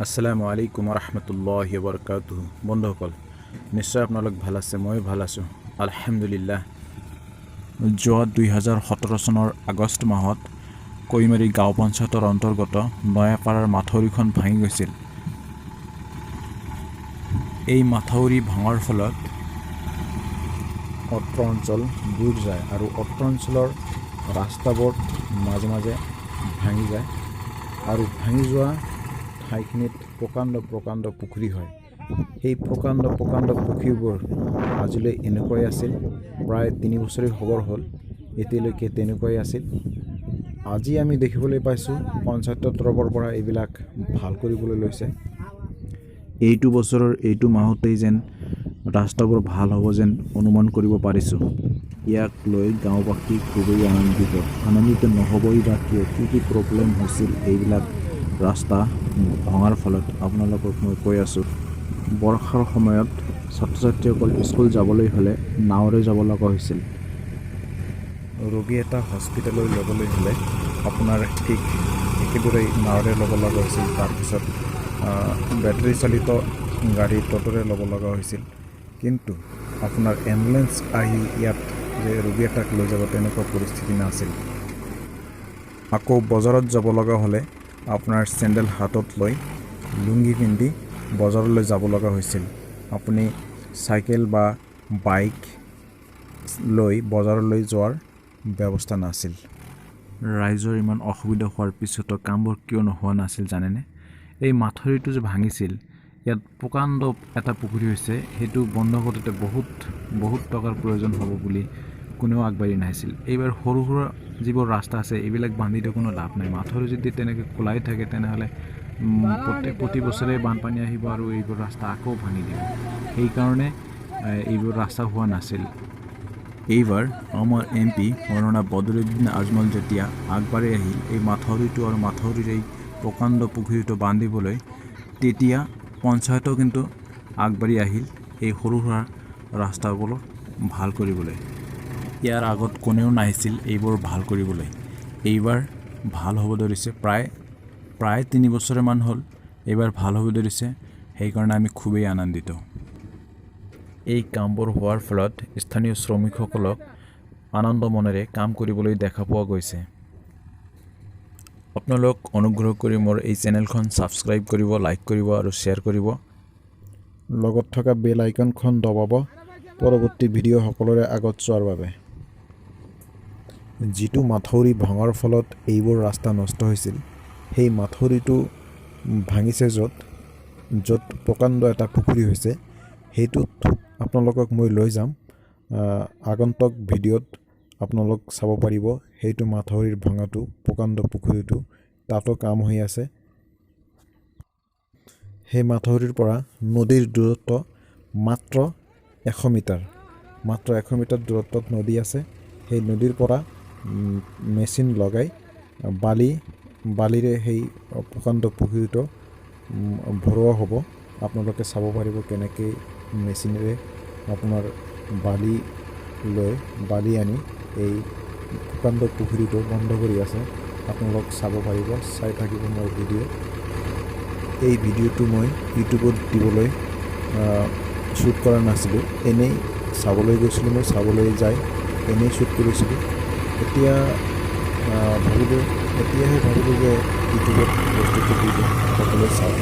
আসসালামু আলাইকুম ৰহমতুল্লাহ বৰকাতুহ। বন্ধুসকল, নিশ্চয় আপোনালোক ভাল আছে। ময়ো ভাল আছোঁ, আলহামদুলিল্লাহ। যোৱা 2017 চনৰ আগষ্ট মাহত কৈমাৰী গাঁও পঞ্চায়তৰ অন্তৰ্গত নয়াপাৰাৰ মাথাউৰিখন ভাঙি গৈছিল। এই মাথাউৰি ভঙাৰ ফলত অত্ৰ অঞ্চল বুৰ যায় আৰু অত্ৰ অঞ্চলৰ ৰাস্তাবোৰ মাজে মাজে ভাঙি যায় আৰু ভাঙি যোৱা ঠাইখিনিত প্ৰকাণ্ড প্ৰকাণ্ড পুখুৰী হয়। সেই প্ৰকাণ্ড প্ৰকাণ্ড পুখুৰীবোৰ আজিলৈ এনেকুৱাই আছিল। প্ৰায় 3 বছৰেই হ'বৰ হ'ল, এতিয়ালৈকে তেনেকুৱাই আছিল। আজি আমি দেখিবলৈ পাইছোঁ, পঞ্চায়তৰ তৰফৰ পৰা এইবিলাক ভাল কৰিবলৈ লৈছে। এইটো বছৰৰ এইটো মাহতেই যেন ৰাস্তাবোৰ ভাল হ'ব যেন অনুমান কৰিব পাৰিছোঁ। ইয়াক লৈ গাঁওবাসী খুবেই আনন্দিত। আনন্দিত নহ'বই বা কিয়? কি কি প্ৰব্লেম হৈছিল এইবিলাক ৰাস্তা ভঙাৰ ফলত, আপোনালোকক মই কৈ আছোঁ। বৰ্ষাৰ সময়ত ছাত্ৰ ছাত্ৰীসকল স্কুল যাবলৈ হ'লে নাৱেৰে যাব লগা হৈছিল। ৰোগী এটা হস্পিটেললৈ ল'বলৈ হ'লে আপোনাৰ ঠিক একেদৰেই নাৱেৰে ল'ব লগা হৈছিল। তাৰপিছত বেটাৰী চালিত গাড়ী ট'টোৰে ল'ব লগা হৈছিল। কিন্তু আপোনাৰ এম্বুলেঞ্চ আহি ইয়াত যে ৰোগী এটাক লৈ যাব, তেনেকুৱা পৰিস্থিতি নাছিল। আকৌ বজাৰত যাব লগা হ'লে আপোনাৰ চেণ্ডেল হাতত লৈ, লুংগি পিন্ধি বজাৰলৈ যাব লগা হৈছিল। আপুনি চাইকেল বা বাইক লৈ বজাৰলৈ যোৱাৰ ব্যৱস্থা নাছিল। ৰাইজৰ ইমান অসুবিধা হোৱাৰ পিছতো কামবোৰ কিয় নোহোৱা নাছিল জানেনে? এই মাথাউৰিটো যে ভাঙিছিল, ইয়াত প্ৰকাণ্ড এটা পুখুৰী হৈছে। সেইটো বন্ধ কৰোঁতে বহুত বহুত টকাৰ প্ৰয়োজন হ'ব বুলি কোনেও আগবাঢ়ি নাহিছিল। এইবাৰ সৰু সুৰা যিবোৰ ৰাস্তা আছে, এইবিলাক বান্ধিতো কোনো লাভ নাই। মাথাউৰি যদি তেনেকৈ খোলাই থাকে, তেনেহ'লে প্ৰত্যেক প্ৰতি বছৰে বানপানী আহিব আৰু এইবোৰ ৰাস্তা আকৌ ভাঙি দিব। সেইকাৰণে এইবোৰ ৰাস্তা হোৱা নাছিল। এইবাৰ আমাৰ এমপি মৌলানা বদৰুদ্দিন আজমল যেতিয়া আগবাঢ়ি আহিল এই মাথাউৰিটো আৰু মাথাউৰিৰ এই প্ৰকাণ্ড পুখুৰীটো বান্ধিবলৈ, তেতিয়া পঞ্চায়তো কিন্তু আগবাঢ়ি আহিল এই সৰু সুৰা ৰাস্তাবোৰ ভাল কৰিবলৈ। ইয়াৰ আগত কোনেও নাহিছিল এইবোৰ ভাল কৰিবলৈ। এইবাৰ ভাল হ'ব ধৰিছে। প্ৰায় প্ৰায় 3 বছৰমান হ'ল, এইবাৰ ভাল হ'ব ধৰিছে। সেইকাৰণে আমি খুবেই আনন্দিত। এই কামবোৰ হোৱাৰ ফলত স্থানীয় শ্ৰমিকসকলক আনন্দ মনেৰে কাম কৰিবলৈ দেখা পোৱা গৈছে। আপোনালোক অনুগ্ৰহ কৰি মোৰ এই চেনেলখন ছাবস্ক্ৰাইব কৰিব, লাইক কৰিব আৰু শ্বেয়াৰ কৰিব। লগত থকা বেল আইকনখন দবাব পৰৱৰ্তী ভিডিঅ' সকলোৰে আগত চোৱাৰ বাবে। যিটো মাথাউৰি ভঙাৰ ফলত এইবোৰ ৰাস্তা নষ্ট হৈছিল, সেই মাথাউৰিটো ভাঙিছে য'ত য'ত প্ৰকাণ্ড এটা পুখুৰী হৈছে, সেইটোত আপোনালোকক মই লৈ যাম। আগন্তুক ভিডিঅ'ত আপোনালোক চাব পাৰিব সেইটো মাথাউৰিৰ ভঙাটো, প্ৰকাণ্ড পুখুৰীটো। তাতো কাম হৈ আছে। সেই মাথাউৰিৰ পৰা নদীৰ দূৰত্ব মাত্ৰ 100 মিটাৰ। মাত্ৰ 100 মিটাৰ দূৰত্বত নদী আছে। সেই নদীৰ পৰা মেচিন লগাই বালিৰে সেই প্ৰকাণ্ড পুখুৰীটো ভৰোৱা হ'ব। আপোনালোকে চাব পাৰিব কেনেকৈ মেচিনেৰে আপোনাৰ বালি লৈ, বালি আনি এই প্ৰকাণ্ড পুখুৰীটো বন্ধ কৰি আছে। আপোনালোক চাব পাৰিব, চাই থাকিব মোৰ ভিডিঅ'। এই ভিডিঅ'টো মই ইউটিউবত দিবলৈ শ্বুট কৰা নাছিলোঁ। এনেই চাবলৈ গৈছিলোঁ। মই চাবলৈ যাই এনেই শ্বুট কৰিছিলোঁ। এতিয়া ভাবিলোঁ, এতিয়াহে ভাবিলোঁ যে ইউটিউবত বস্তুটো দি দিওঁ, সকলোৱে চাওক।